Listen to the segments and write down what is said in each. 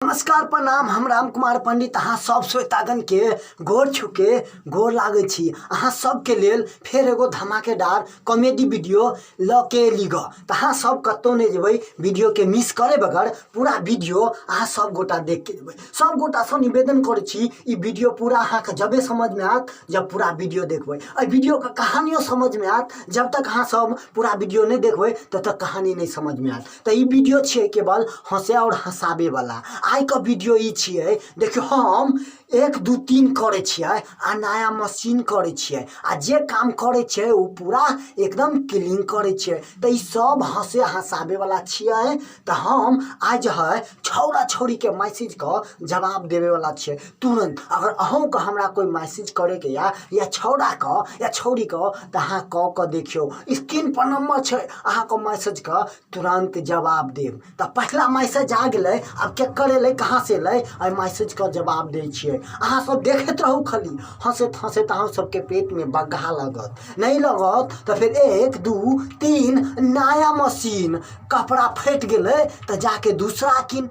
नमस्कार प्रणाम, हम राम कुमार पंडित अहाँ सब श्रोतागणके गोर छूके गोर लागै छी। अहाँ सबके लेल फेर एगो धमाकेदार कॉमेडी वीडियो लऽ के एली गऽ। तऽ अहाँ सब कतहु नहि जेबै, वीडियोके मिस करे बगैर पूरा वीडियो अहाँ सब गोटा देख के जेबै। सब गोटासँ निवेदन करै छी, ई वीडियो पूरा अहाँके जबे समझमे आयत जब पूरा वीडियो देखबै। एहि वीडियोके कहानियो समझमे आयत, जब तक अहाँ सब पूरा वीडियो नहि देखबै तब तक कहानी नहि समझमे आयत। तऽ ई वीडियो छियै केवल हँसै आओर हँसाबैवला। आइके वीडियो ई छियै, देखियौ हम 1 2 3 करै छियै आ नया मशीन करै छियै आ जे काम करै छियै ओ पूरा एकदम क्लीन करै छियै। तऽ ई सब हँसै हँसाबैवला छियै। तऽ हम आइ जे है छौड़ा छौड़ीके मैसेजके जवाब देबैवला छियै तुरन्त। अगर अहूँके हमरा कोइ मैसेज करैके यऽ या छौड़ाके या छौड़ीके, तऽ अहाँ कऽ कऽ देखियौ, स्क्रीनपर नम्बर छै, अहाँके मैसेजके तुरन्त जवाब देब। तऽ पहिला मैसेज आ गेलै, आब केकर एलै, कहाँसँ एलै, एहि मैसेजके जवाब दै छियै। अहाँ सब देखैत रहू, खाली हँसैत हँसैत अहाँ सबके पेटमे बग्घा लागत, नहि लागत तऽ फेर 1 2 3 नया मशीन। कपड़ा फटि गेलै तऽ जाके दूसरा कीन,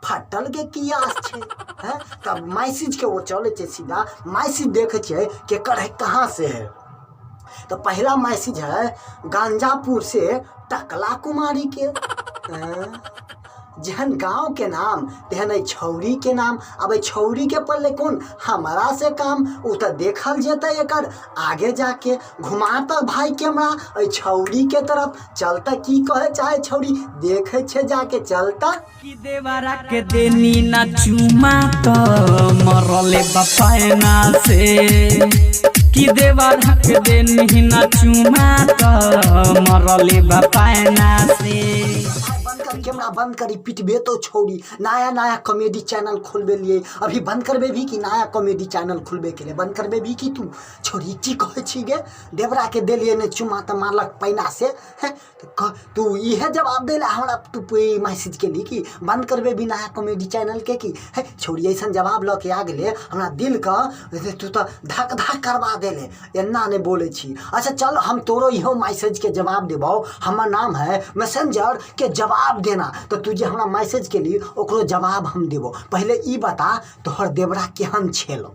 फटल के की आस छै? हैं, तब मैसेजके ओ चलै छै, सीधा मैसेज देखै छियै केकर है, कहाँ से है। तऽ पहिला मैसेज है गांजापुर से टकला कुमारी के। हैं? जेहन गाँव के नाम तेहन एहि छौड़ी के नाम। अब एहि छौड़ी के पड़लै कोन हमरा से काम, ओ तऽ देखल जेतै एकर आगे जाके। घुमा तऽ भाई कैमरा एहि छौड़ी के तरफ, चलता की कहे चाहे छौड़ी, देखे छे जाके चलता। कि देवरा के देनी ना चुमा त मरले बपायना से, कि देवरा के देनी ना चुमा त मरले बपायना से। भाई बंद कर कैमरा, बंद करी, पिटबे तो छौड़ी। नया नया कॉमेडी चैनल खोलबे लिए, अभी बंद करबे भी कि नया कॉमेडी चैनल खोलबे के लिए बंद करबे भी कि तू छौड़ी की कहै छी गे? देवरा के देलिए ने चुमा तऽ मारलक पैना से। हैं, तऽ तू इहे जवाब दे ला हमरा? तू मैसेज के ली कि बंद करबे भी नया कॉमेडी चैनल के की है? छौड़ी ऐसन जवाब लऽ के आ गेलै, हमरा दिल के तू तऽ धक धक करबा देले, एना नहि बोलै छी। अच्छा चल, हम तोरो इहो मैसेजके जवाब देबौ। हमर नाम है मैसेंजर के जवाब देना। तऽ तू जे हमरा मैसेज केली ओकरो जवाब हम देबौ। पहिले ई बता, तोहर देवरा केहन छेलौ?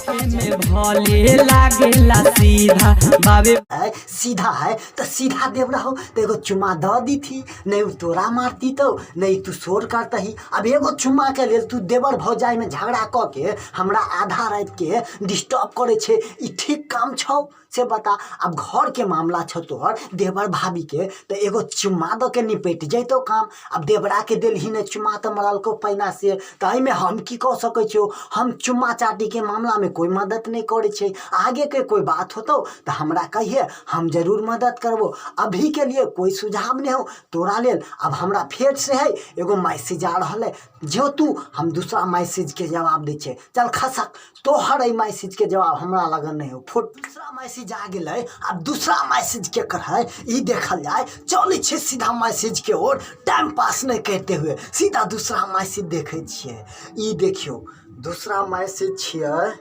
में भले लागेला सीधा बाबे है, सीधा है तो सीधा देवरा हो तो एगो चुम्मा दऽ दीथी, नहीं उ तोरा मारती तो नहीं तू शोर करतही। अब एगो चुम्मा के लेल तू देवर भौजाई में झगड़ा कऽ के हमरा आधा राति के डिस्टर्ब करै छै, ई ठीक काम छौ से बता? अब घर के मामला छौ तोहर देवर भाभी के, तऽ एगो चुम्मा दऽ के निपटि जैतौ काम। अब देवरा के देलही ने चुम्मा तऽ मरलकौ पैना से, तऽ एहिमे हम की कऽ सकै छियौ? हम चुम्मा चाटीके मामलामे कोइ मदद नहि करै छियै। आगेके कोइ बात होतौ तऽ हमरा कहिहे, हम जरूर मदद करबौ। अभीके लिए कोइ सुझाव नहि हौ तोरा लेल। अब हमरा फेरसँ है एगो मैसेज आ रहल है, जो तू, हम दूसरा मैसेजके जवाब दै छियै। चल खसक, तोहर एहि मैसेजके जवाब हमरा लगन नहि हो। फुट, दूसरा मैसेज आ गेलै। आब दूसरा मैसेज केकर है, ई देखल जाय। चलै छै सीधा मैसेजके ओर, टाइम पास नहि करते हुए सीधा दूसरा मैसेज देखै छियै। ई देखियौ, दूसरा मैसेज छियै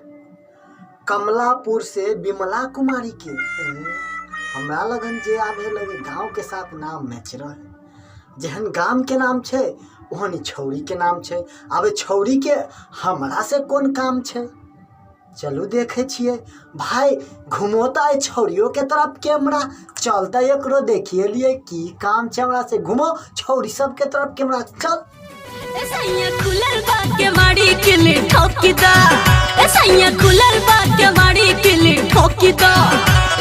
कमलापुर से विमला कुमारी के। हमरा लगन जे आबे लगे गाँवके साथ नाम मैच रहे। जेहन गामके नाम छै ओहन छौड़ीके नाम छै। आब एहि छौड़ीके हमरा से कोन काम छै? चलू देखै छियै। भाय घुमोता एहि छौड़ियोके तरफ कैमरा, चलतै एकरो देखिए लिए की काम छै हमरा से। घुमो छौड़ी सबके तरफ कैमरा, चल। सैया खुलल बा के मारी किली ठोकी दा, ए सैया खुलल बा के मारी किली ठोकी दा,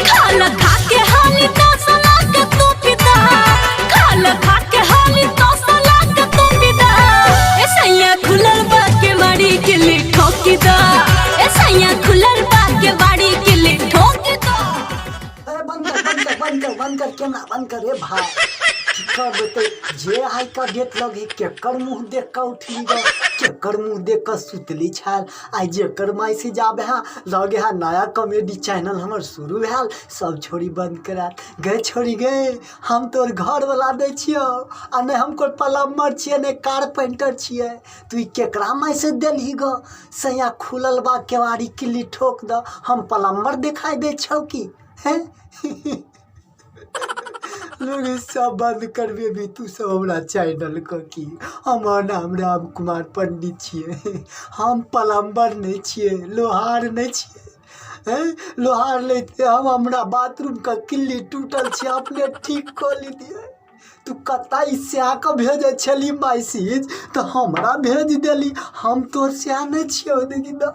खाना खा के हाली तो सला के तू पिता, खाना खा के हाली तो सला के तू पिता, ए सैया खुलल बा के मारी किली ठोकी दा, ए सैया खुलल बा के मारी किली ठोकी दा। अरे बंद कर, बंद कर, बंद कर, बंद कर कैमरा, बंद कर रे भाई। की करबै तऽ जे आइ का डेट लगे, केकर मुँह देख कऽ उठली ग, केकर मुँह देख कऽ सुतली छाल? आइ जेकर मैसेज आबे है, लगे है नया कॉमेडी चैनल हमर शुरू भेल, सब छोड़ी बंद करा गए। छोड़ी गे, हम तोर घरवला दै छियौ आ नहि हम कोइ प्लम्बर छियै, नहि कारपेंटर छियै। तू ई केकरा मैसेज देलही ग, सैया खुलल बा केवाड़ी किल्ली ठोक द? हम प्लम्बर देखाई दै छौ की? हैं, लोग सब बंद करबेबी तू सब हमरा चैनल के की। हमर नाम राम कुमार पंडित छियै, हम प्लम्बर नहि छियै, लोहार नहि छियै। हैं, लोहार लैते हम हमरा बाथरूमके किल्ली टूटल छै, अपने ठीक कऽ लेतियै। तू कतऽ ई सएहके भेजै छली मैसेज तऽ हमरा भेज देली। हम तोहर सएह नहि छियौ। देखी तऽ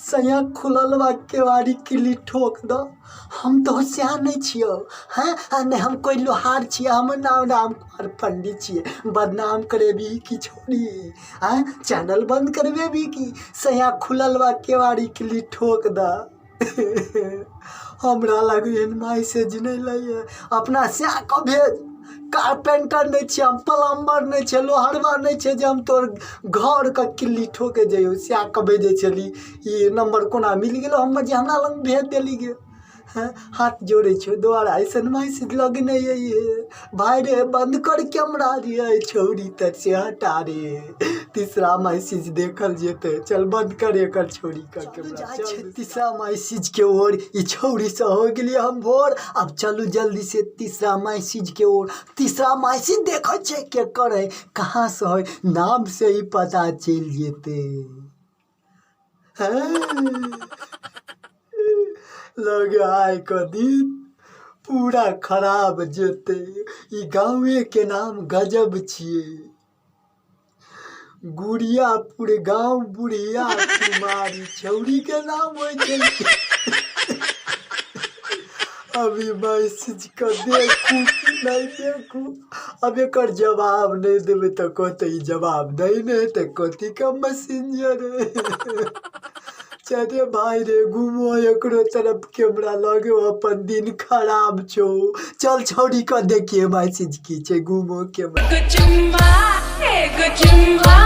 सैया खुलल बा केवाड़ी, किल्ली ठोक दऽ। हम तोहर सएह नहि छियौ। हैं, आ नहि हम कोइ लोहार छियै। हमर नाम राम कुमार पंडित छियै। बदनाम करेबही की छोड़ी? आँय, चैनल बन्द करबेबही की? सैया खुलल बा केवाड़ी, किल्ली ठोक दऽ। हमरा लग एहन मैसेज नहि लैए, अपना सएहके भेज। कारपेंटर नहि छियै हम, प्लम्बर नहि छियै, लोहरबा नहि छियै जे हम तोहर घरके किल्ली ठोकै जइयौ। सएहके भेजै छली, ई नम्बर कोना मिल गेलौ हमर जे हमरा लग भेज देली गे? हँ, हाथ जोड़ै छियौ, दोबारा अइसन मैसेज लग नहि अइहे। भाय रे, बन्द कर कैमरा रे, छौड़ी तऽ से हटा रे। तीसरा मैसेज देखल जेतै। चल बन्द कर एकर छौड़ीके कैमरा। चल तीसरा मैसेज के ओर। ई छौड़ीसँ हो गेलियै हम भोर। आब चलू जल्दी से तीसरा मैसेज के ओर। तीसरा मैसेज देखै छियै केकर है, कहाँसँ है, नाम से ही पता चलि जेतै। हँ, लग आइ के दिन पूरा खराब जेतै। ई गाँवेके नाम गजब छियै, गुड़ियापुर गाँव, बुढ़िया कुमारी छौड़ीके नाम होइ छै। अभी मैसेजके देखू कि नहि देखू? अब एकर जवाब नहि देबै तऽ कहतै ई जवाब दै नहि है तऽ कथीके मैसेंजर है। चले भाई रे, घुमो एकरो तरफ कैमरा लगे, अपन दिन खराब छौ। चल छौड़ी के देखिए मैसेज की छै। घुमो कैमरा। एक चुम्मा, एक चुम्मा,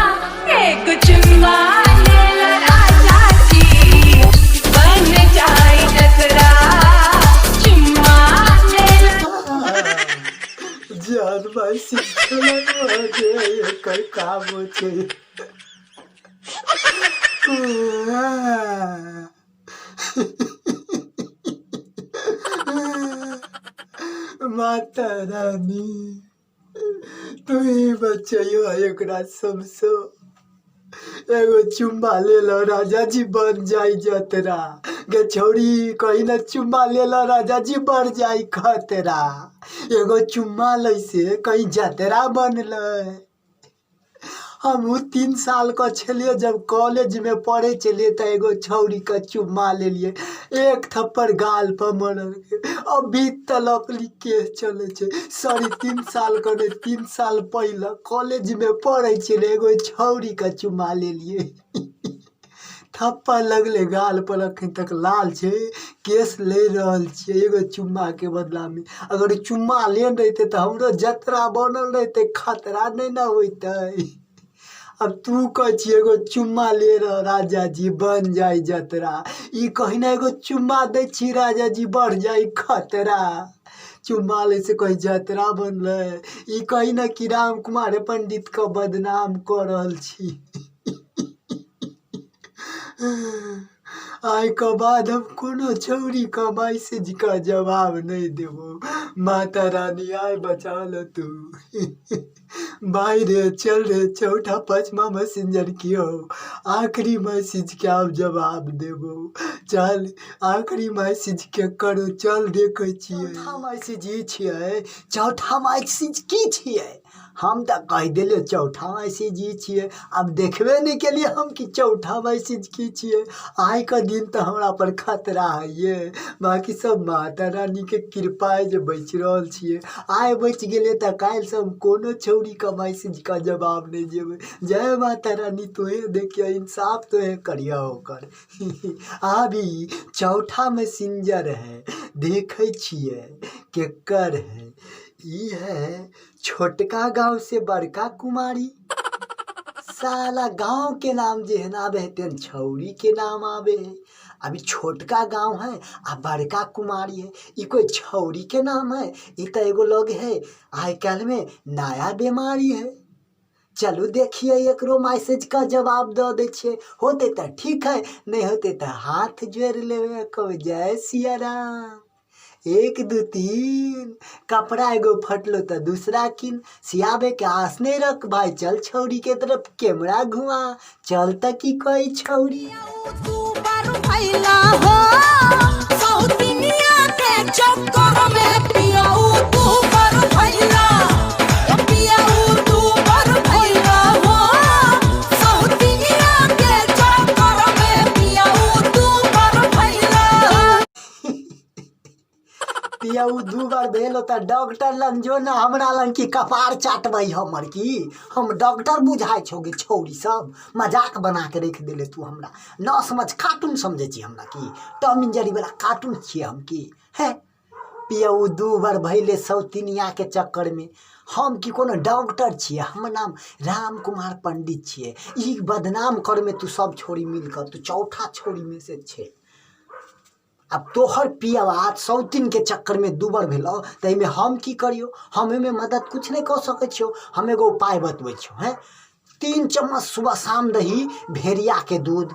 एक चुम्मा ले राजा जी, बन जाए जतरा। चुम्मा ले। जान मैसेज छलक जे एकर काम छै। माता रानी, तू ही बचैयो एकरा सबसँ। एगो चुम्मा ले लो राजा जी, बन जाई जतरा। गे छौड़ी, कही ना, चुम्मा ले लो राजा जी, बढ़ जाई खतरा। एगो चुम्मा लै से कहीं जतरा बनलै? हमहूँ 3 सालके छलियै जब कॉलेजमे पढ़ै छलियै तऽ एगो छौड़ीके चुम्मा लेलियै। एक थप्पड़ गालपर मरलकै, अभी तलक केस चलै छै। सॉरी, 3 सालके नहि, 3 साल पहिले कॉलेजमे पढ़ै छलियै, एगो छौड़ीके चुम्मा लेलियै, थप्पड़ लगलै गालपर, अखन तक लाल छै। केस लड़ि रहल छियै एगो चुम्माके बदलामे। अगर चुम्मा लेने रहितै तऽ हमरो जतरा बनल रहितै, खतरा नहि ने होइतै। आब तू कहै छी एगो चुम्मा ले रह राजा जी, बन जाई जतरा। ई कही ने, एगो चुम्मा दै छी राजा जी, बढ़ जाई खतरा। चुम्मा लै से कहीं जतरा बनलै? ई कही ने कि राम कुमार पंडितके बदनाम कऽ रहल छी। आइके बाद हम कोनो छौड़ीके मैसेजके जवाब नहि देबौ। माता रानी, आइ बचा ले तू। भाई रे, चल रे, चौथा पाँचमा मैसेंजर की हो, आखिरी मैसेजके आब जवाब देबौ। चल, आखिरी मैसेज के करो, चल देखै छियै। चौथा मैसेज ई छियै। चौथा मैसेज की छियै? हम तऽ कहि देलियै चौथा मैसेज ई छियै। आब देखबे नहि केलियै हम कि चौथा मैसेज की छियै। आइके दिन तऽ हमरा पर खतरा हइए, बाँकी सब माता रानीके कृपा अइ जे बचि रहल छियै। आइ बचि गेलियै तऽ काल्हिसँ हम कोनो छौड़ीके मैसेजके जवाब नहि देबै। जय माता रानी, तोहे देखियह, इंसाफ तोहे करियह ओकर। आब ई चौथा मैसेंजर है, देखै छियै केकर है। ई है छोटका गाँव से बड़का कुमारी। साला गाँव के नाम जेहन आबे है तेहन छौड़ी के नाम आबे है। अभी छोटका गाँव है आ बड़का कुमारी है, ई कोई छौड़ी के नाम है? ई तऽ एगो लग है आइ काल्हि में नया बीमारी है। चलू देखिए, एकरो मैसेज का जवाब दऽ दै छियै। होतै तऽ ठीक है, नहि होतै तऽ हाथ जोड़ि लेबै, कहबै जय सिया राम। एक दू तीन कपड़ा एगो फटलो तऽ दूसरा किन सियाबे के आस नहीं रख भाई चल छौरी के तरफ कैमरा घुमा चल तऽ की कहै छौरी तू बार भैला हो सौतिनिया के चक्कर में पियाऊ तू बार भैला पियाऊ तू बार भैला हो सौतिनिया के चक्कर में पियाऊ तू बार भैला। पिया उ दू बार भेल होता डॉक्टर लग जो ना हमरा लग की कपार चाटबै हमर की हम डॉक्टर बुझाइ छौ गे छौरी सब मजाक बना के रखि देले तू हमरा न समझ कार्टून समझै छी हमरा की टॉम एंड जेरी वाला कार्टून छियै हम की हैं पिया उ दू बार भैले सौतिनियाके चक्करमे हम की कोनो डॉक्टर छियै हमर नाम राम कुमार पंडित छियै ई बदनाम करमे तू सब छौरी मिल कऽ तू चौथा छौरीमे से छै आब तोहर पियबा सौतिनके चक्करमे दूबर भेलौ तऽ एहिमे हम की करियौ हम एहिमे मदद किछु नहि कऽ सकै छियौ हम एगो उपाय बतबै छियौ हेँ 3 चम्मच सुबह शाम दही भेड़ियाके दूध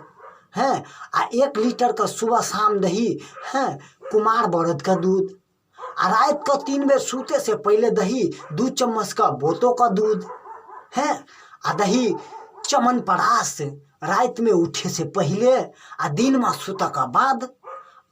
हेँ आ 1 लीटरके सुबह शाम दही हेँ कुमार बरदके दूध आ रातिके 3 बेर सुतैसँ पहिले दही 2 चम्मचके बोतोके दूध हेँ आ दही चमनप्राश रातिमे उठैसँ पहिले आ दिनमे सुतऽके बाद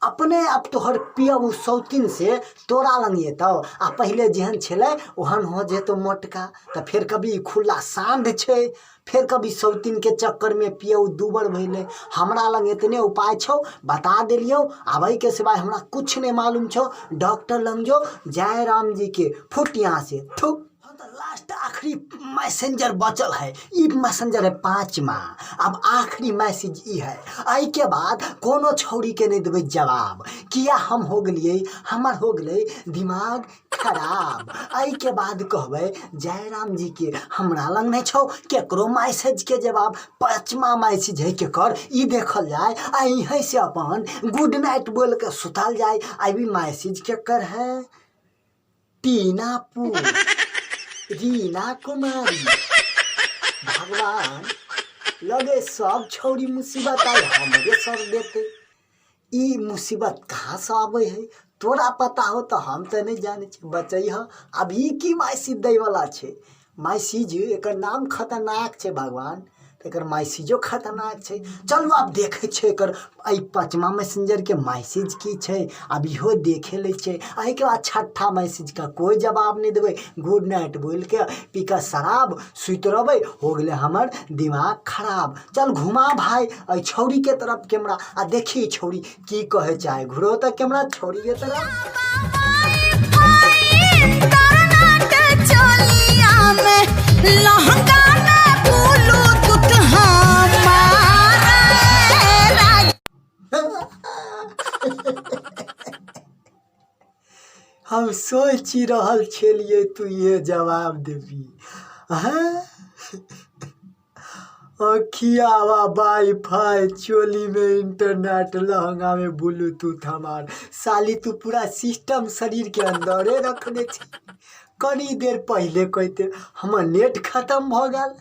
अपने आप तोहर पियब ओ सौतिन से तोरा लग एतौ आ पहिले जेहन छलै ओहन हो जेतौ मोटका। तऽ फेर कभी ई खुला साँढ़ छै फेर कभी सौतिनके चक्करमे पियौ दूबर भेलै। हमरा लग एतने उपाय छौ बता देलियौ आब एहिके सिवाय हमरा किछु नहि मालूम छौ। डॉक्टर लग जो जय राम जीके फुट यहाँ से थू। हाँ तऽ लास्ट आखिरी मैसेंजर बचल है ई मैसेंजर है पाँचमा। आब आखिरी मैसेज ई है एहिके बाद कोनो छौड़ीके नहि देबै जवाब किया हम हो गेलियै हमर हो गेलै दिमाग खराब। एहिके बाद कहबै जय राम जीके हमरा लग नहि छौ केकरो मैसेजके जवाब। पाँचमा मैसेज है केकर ई देखल जाय आ यहीँसँ अपन गुड नाइट बोलि कऽ सुतल जाय। आ ई मैसेज केकर है टीनापुर रीना कुमारी। भगवान लगे सब छौरी मुसीबत आइ हमरे सर देते। ई मुसीबत कहाँसँ आबै है तोरा पता हो तऽ हम तऽ नहि जानै छी बचै हँ। आब ई की मैसेज दैवला छै मैसेज एकर नाम खतरनाक छै भगवान तऽ एकर मैसेजो खतरनाक छै। चलू आब देखै छियै एकर एहि पाँचमा मैसेंजरके मैसेज की छै आब इहो देखे लै छियै। एहिके बाद छठा मैसेजके कोइ जवाब नहि देबै गुड नाइट बोलिके पी कऽ शराब सुति रहबै हो गेलै हमर दिमाग खराब। चल घुमा भाय एहि छौड़ीके तरफ कैमरा आ देखी ई छौड़ी की कहै चाहे घुरो तऽ कैमरा छौड़ीके तरफ। लहंगा में ब्लूटूथ हमारा हम सोचि रहल छलियै तू इहे जवाब देबही हँ। अखियावा वाईफाई चोली में इंटरनेट लहंगा में ब्लूटूथ हमार साली तू पूरा सिस्टम शरीर के अंदरे रखने छी। कनी देर पहिले कहते हमर नेट खत्म भऽ गेल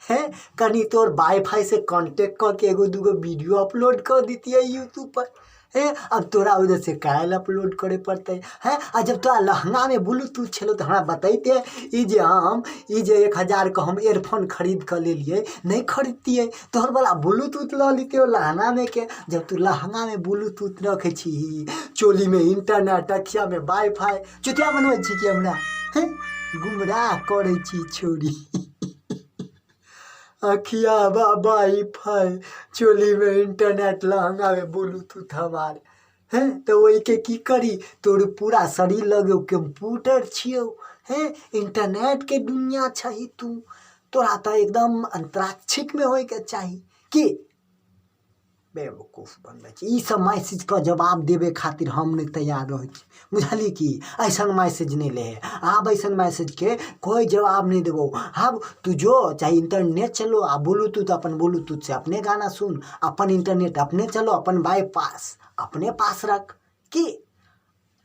हैं कनी तोर वाईफाई से कॉन्टेक्ट कऽ के एगो दूगो वीडियो अपलोड कऽ दितियै यूट्यूब पर हैं। अब तोरा उधर से काल्हि अपलोड करे पड़तै हैं। आ जब तोरा लहंगामे ब्लूटूथ छलौ तऽ हमरा बतैते ई जे हम ई जे 1000के हम एयरफोन खरीद कऽ लेलियै नहि खरीदतियै तोहर वला ब्लूटूथ लऽ लितियै लहंगामे के। जब तू लहंगामे ब्लूटूथ रखै छीही चोलीमे इंटरनेट अखियामे वाईफाई चुतिया बनबै छी कि हमरा हैं गुमराह करै छी छौरी। अखिया बाबा फाइ चोलीमे इंटरनेट लहंगामे ब्लूटूथ हमार हैं तऽ ओहिके की करी तोर पूरा शरीर लग कम्प्यूटर छियौ हैं इंटरनेटके दुनिआ छही तू तोरा तऽ एकदम अंतराक्षिकमे होइके चाही की बेवकूफ बनबै छै। ई सब मैसेजके जवाब देबे खातिर हम नहि तैयार रहै छी बुझलियै कि। अइसन मैसेज नहि लै हइ आब अइसन मैसेजके कोइ जवाब नहि देबौ। आब तू जो चाहे इंटरनेट चलो आ ब्लूटूथ अपन ब्लूटूथसँ अपने गाना सुन अपन इंटरनेट अपने चलो अपन बाईपास अपने पास रख की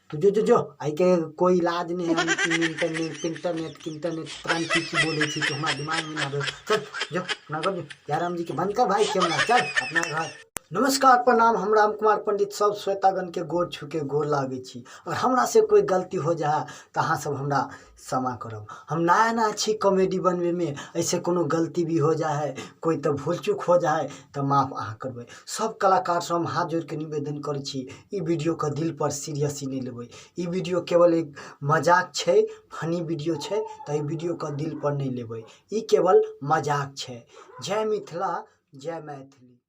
तू जो जो जो एहिके कोइ इलाज नहि है। इंटरनेट इंटरनेट इंटरनेट पता नहि की की बोलै छी तू हमरा दिमागमे नहि आबै। चल जो अपना घर जो जयराम जीके बंद कर भाई कैमरा चल अपना घर। नमस्कार, प्रणाम। हम राम कुमार पंडित सब श्रोतागणके गोर छूके गोर लागै छी। और हमरा से कोई गलती हो जाए तऽ अहाँ सब हमरा क्षमा करब। हम नया नया छी कॉमेडी बनबैमे, ऐसे कोनो गलती भी हो जाए है, कोई तऽ भूल चूक हो जाए है तऽ माफ अहाँ करबै। सब कलाकारसँ हम हाथ जोड़िके निवेदन करै छी, ई वीडियोके दिलपर सीरियसली नहि लेबै। ई वीडियो केवल एक मजाक छै, फनी वीडियो छै, तऽ ई वीडियोके दिलपर नहि लेबै। ई केवल मजाक छै। जय मिथिला, जय मैथिली।